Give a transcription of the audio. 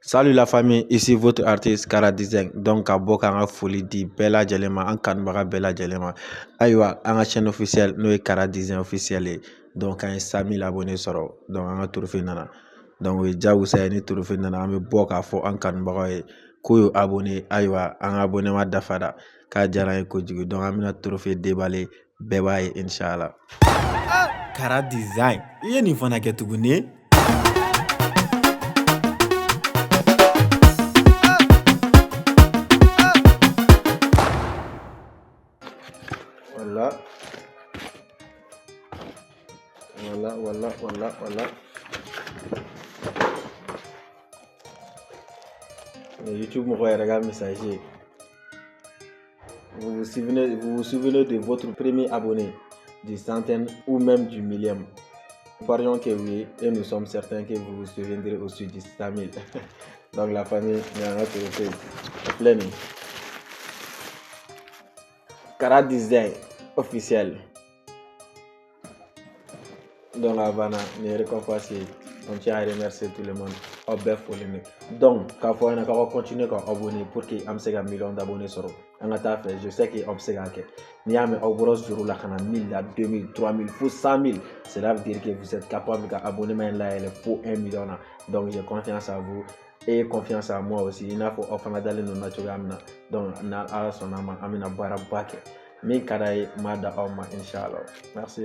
Salut la famille, ici votre artiste Kara Design. Donc ka bɔ k'an ka foli di bɛɛ lajɛlen ma, an kanubaga bɛɛ lajɛlen ma. Ayiwa, an ka chaîne officielle, n'o ye Kara Design officiel ye. Donc an ye 100 000 abonnés sɔrɔ. Donc an ka trophée nana. Donc o ye diyagosa ye, ni trophée nana, an bɛ bɔ k'a fɔ an kanubagaw ye k'u y'u abonné. Ayiwa, an ka abonnement dafara, k'a diyara an ye kojugu. Donc an bɛna trophée déballer, bɛɛ b'a ye inchallah. Kara Design, i ye nin fana kɛ tuguni. Voilà. Voilà, voilà, voilà, voilà. YouTube mɔgɔ yɛrɛ ka message. Vous vous souvenez de votre premier abonné, du centaine ou même du millième? Parions que oui, et nous sommes certains que vous vous souviendrez aussi du 100 000. Donc la famille, il y en a trophée. Plein. Kara Design officiel. Donc la banna, nin récompense ye. On tient à remercier tout le monde. Aw bɛɛ folen don. Donc k'a fɔ aw ɲɛna k'aw ka continuer ka abonner pour que an bɛ se ka million d'abonnés sɔrɔ. An ka taa fɛ, je sais que aw bɛ se k'a kɛ. N'i y'a mɛn aw bɔra zéro la ka na 1000 la, 2000, 3000 fo 100 000, cela veut dire que vous êtes capable ka abonnement in layɛlɛ fo 1 million na. Donc j'ai confiance à vous et confiance à moi aussi. I n'a fɔ aw fana dalen don n na cogoya min na. Donc n'Ala sɔnna a ma, an bɛna baaraba kɛ. Min ka d'a ye, n b'a da aw ma inchallah. Merci.